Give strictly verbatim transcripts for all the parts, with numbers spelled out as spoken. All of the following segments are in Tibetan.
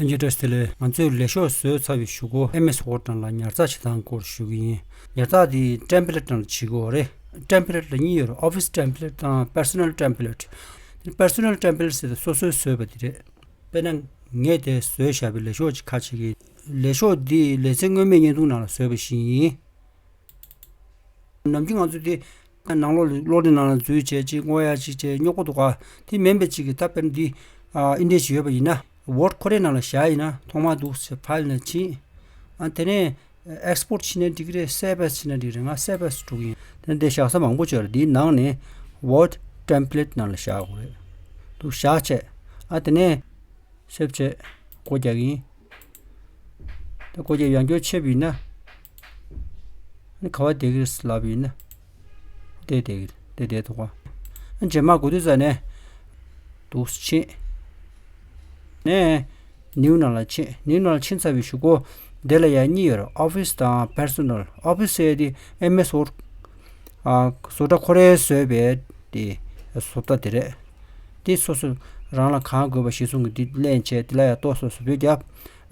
ལྷན་རྒྱས་བཀྲ་ཤིས་བདེ་ལེགས། ང་ཚོས་ལས་ཤོག་བཟོས་ཚར་བའི་གཞུག་གུ་ཨེམ་ཨེས་ཝརཌ་ནང་ལ་ཉར་ཚགས་བྱེད་སྟངས་སྐོར་ཞུ་གི་ཡིན། ཉར་ཚགས་འདི་ཊེམ་པི་ལེཊ་ནང་ལ་བྱེད་དགོས་རེད། ཊེམ་པི་ལེཊ་ལ་གཉིས་ཡོད་རེད། ཨོ་ཕི་སི་ཊེམ་པི་ལེཊ་དང་པར་སོ་ནལ་ཊེམ་པི་ལེཊ། པར་སོ་ནལ་ཊེམ་པི་ལེཊ་ཟེར་དུས་སོ་སོས་བཟོས་པ་དེ་རེད། དཔེར་ན་ངས་དེ་བཟོས་བཞག་པའི་ལས་ཤོག་ཅིག་ཁ་ཕྱེ་གི། ལས་ཤོག་འདི་ལེ་ཚན་སྔོན་མའི་བརྙན་ཐུང་ནང་ལ་བཟོས་པ་ཞིག་ཡིན། ནམ་རྒྱུན་ང་ཚོ་འདི་ནང་ལོགས་ལ་གློག་ཀླད་ནང་ལ་འཛུལ་བྱས་ཅིག་བསྔོག་ཡ་ཅིག་བྱས་རྙོག་པོ་འདུག་ག། དེ་མིན་པ་ཅིག་གི་ད་དཔེར་ན་འདི་ཨ་འདི་འདྲ་ཞིག་ཡོད་པ་ཡིན་ན། ཝརཌ་ཁོ་རའི་ནང་ལ་བཞག་ཡིན་ན་ཐོག་མར་འདུག་སེ་ཕའིལ་ནང་ཕྱིན། ཨ་དེ་ནས་ཨེག་སི་པོརཊ་བྱས་ན་འགྲིག་གི་རེད། སེབ་ཨེས་བྱས་ན་འགྲིག་གི་རེད། ང་སེབ་ཨེས་འགྲོ་གི་ཡིན། དེ་འདི་བཞག་ས་མང་པོ་ཅིག་ཡོད་རེད། འདིའི་ནང་ནས་ཝརཌ་ཊེམ་པི་ལེཊ་ནང་ལ་བཞག་དགོས་རེད། འདུག་བཞག་བྱས། ཨ་དེ་ནས་སེབ་བྱས་སྒོ་རྒྱག་གི་ཡིན། ད་སྒོ་རྒྱག་ཡང་བསྐྱར་ཕྱེ་བ་ཡིན་ན། ཨ་ནི་ག་པར་བསྡད་ཀྱི་རེད་ལབ་པ་ཡིན་ན། བསྡད་བསྡད་ཀྱི་རེད། བསྡད་བསྡད་འདུག་ག། ཨ་རྗེས་མ་འགོ་དུས་ཙམ་ནས་འདུག་སེ་ཕྱིན། ནས་ནིའུ་ནང་ལ་ཕྱིན། ནིའུ་ནང་ལ་ཕྱིན་ཚར་བའི་གཞུག་གུ་དེ་ལ་ཡང་གཉིས་ཡོད་རེད། ཨོ་ཕི་སི་དང་པར་སོ་ནལ། ཨོ་ཕི་སི་ཟེར་དེ་ཨེམ་ཨེས་ཝརཌ། ཨ་བཟོ་གྲྭ་ཁོ་རས་བཟོས་པའི་དེ་བཟོ་ལྟ་དེ་རེད། དེ་སོ་སོ་རང་ལ་གང་དགོས་པ་གཞིར་བཟུང་གི་དེ་ལེན་བྱས། དེ་ལ་ཡང་ཏོག་ཙམ་བཟོ་བཅོས་བརྒྱབ།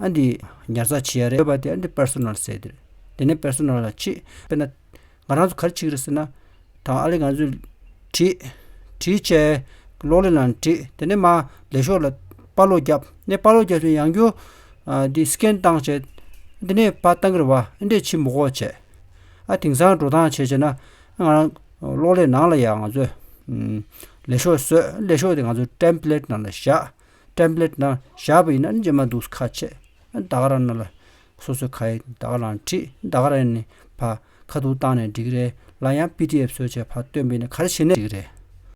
ཨ་འདི་ཉར་ཚགས་བྱེད་ཡ་རེད་པ། དེ་ཨ་འདི་པར་སོ་ནལ་ཟེར་དེ་རེད། དེ་ནས་པར་སོ་ནལ་ལ་ཕྱིན། དཔེར་ན་ང་རང་ཚོ་ག་རེ་བྱེད་ཀྱི་རེད་ཟེར་ན། ད་ཨ་ལས་ང་ཚོས་བྲིས། བྲིས་བྱས་གློག་ཀླད་ནང་བྲིས། དེ་ནས་མར་ལས་ཤོག་ལ་པར་སློག་བརྒྱབ། ནས་པར་སློག་བརྒྱབ་བྱས་ཡང་བསྐྱར་ཨ་འདི་སི་ཀེན་བཏང་བྱས། འདི་ནས་ཕར་བཏང་གི་རེད་པ། འདི་འདྲས་བྱེད་མི་དགོས་བྱས། ཨ་དེང་སང་འགྲོ་སྟངས་བྱས་བྱས་ན་ང་རང་གློག་ཀླད་ནང་ལ་ཡང་ང་ཚོས་ཨམ་ལས་ཤོག་བཟོས། ལས་ཤོག་དེ་ང་ཚོ་ཊེམ་པི་ལེཊ་ནང་ལ་བཞག། ཊེམ་པི་ལེཊ་ནང་བཞག་པ་ཡིན་ན་རྗེས་མ་འདུག་སེ་ཁ་ཕྱེ། ད་ག་རང་ནང་ལ་སོ་སོའི་ཁ་ཡིག་ད་ག་རང་བྲིས། ད་ག་རང་ནས་ཕར་ཁ་ཐུག་བཏང་ནས་འགྲིག་གི་རེད། ལ་ཡང་པི་ཌི་ཨེཕ་བཟོས་བྱས་ཕར་སྟོན་པ་ཡིན་ན་ག་རེ་བྱས་ནས་འགྲིག་གི་རེད།